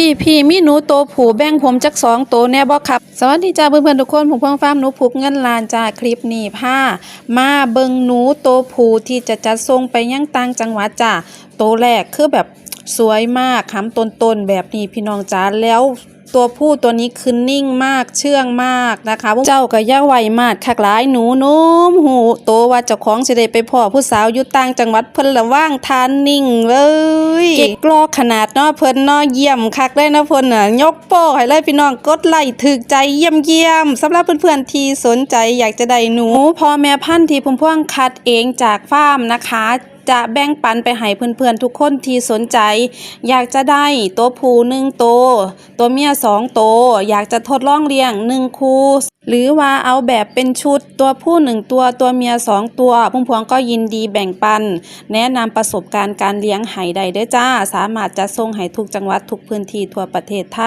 ພີ່ໆ ມີໜູໂຕຜູ້ແບ່ງຜົມຈັກສອງໂຕແດ່ບໍ່ຄັບ? ສະຫວັດດີຈ້າເພື່ອນໆທຸກຄົນ ຜູ້ພວງຟາມໜູຜູກເງິນລ້ານຈ້າ. ຄລິບນີ້ພາມາເບິ່ງໜູໂຕຜູ້ທີ່ຈະຈັດສົ່ງໄປຍັງຕ່າງຈັງຫວັດຈ້າ. ໂຕແລກຄືແບບສວຍມາກ ຫຳຕົ້ນໆແບບນີ້ພີ່ນ້ອງຈ້າ. ແລ້ວຕົວຜູ້ຕົວນີ້ຄືນິ່ງມາກ ເຊື່ອງມາກນະຄະ. ເຈົ້າກໍຢ່າໄຫວ້ມາດຄັກຫຼາຍ ໜູໜຸ່ມ ຮູ້ໂຕວ່າເຈົ້າຂອງຊິໄດ້ໄປພໍ້ຜູ້ສາວຢູ່ຕ່າງຈັງຫວັດ ເພິ່ນລະວາງທ່ານິ່ງເລີຍ. ເກັກລໍຂະໜາດເນາະ ເພິ່ນເນາະ ຢ້ຽມຄັກເລີຍເນາະ ເພິ່ນນະ ຍົກໂປ້ໃຫ້ເລີຍພີ່ນ້ອງ ກົດໄລ້ຖືກໃຈ ຢ້ຽມໆ. ສຳລັບເພື່ອນໆທີ່ສົນໃຈຢາກຈະໄດ້ໜູພໍ່ແມ່ພັນທີ່ພຸ້ມພວງຄັດເອງຈາກຟາມນະຄະ ຈະແບ່ງປັນໄປໃຫ້ເພື່ອນໆທຸກຄົນທີ່ສົນໃຈ ຢາກຈະໄດ້ຕົວຜູ້ໜຶ່ງໂຕ ຕົວເມຍສອງໂຕ ຢາກຈະທົດລອງລ້ຽງໜຶ່ງຄູ່ ຫຼືວ່າເອົາແບບເປັນຊຸດ ຕົວຜູ້ໜຶ່ງຕົວ ຕົວເມຍສອງຕົວ ພຸ້ມພວງກໍຍິນດີແບ່ງປັນ ແນະນຳປະສົບການການລ້ຽງໃຫ້ໄດ້ເດີຈ້າ. ສາມາດຈັດສົ່ງໃຫ້ທຸກຈັງຫວັດ ທຸກພື້ນທີ່ທົ່ວປະເທດໄທ.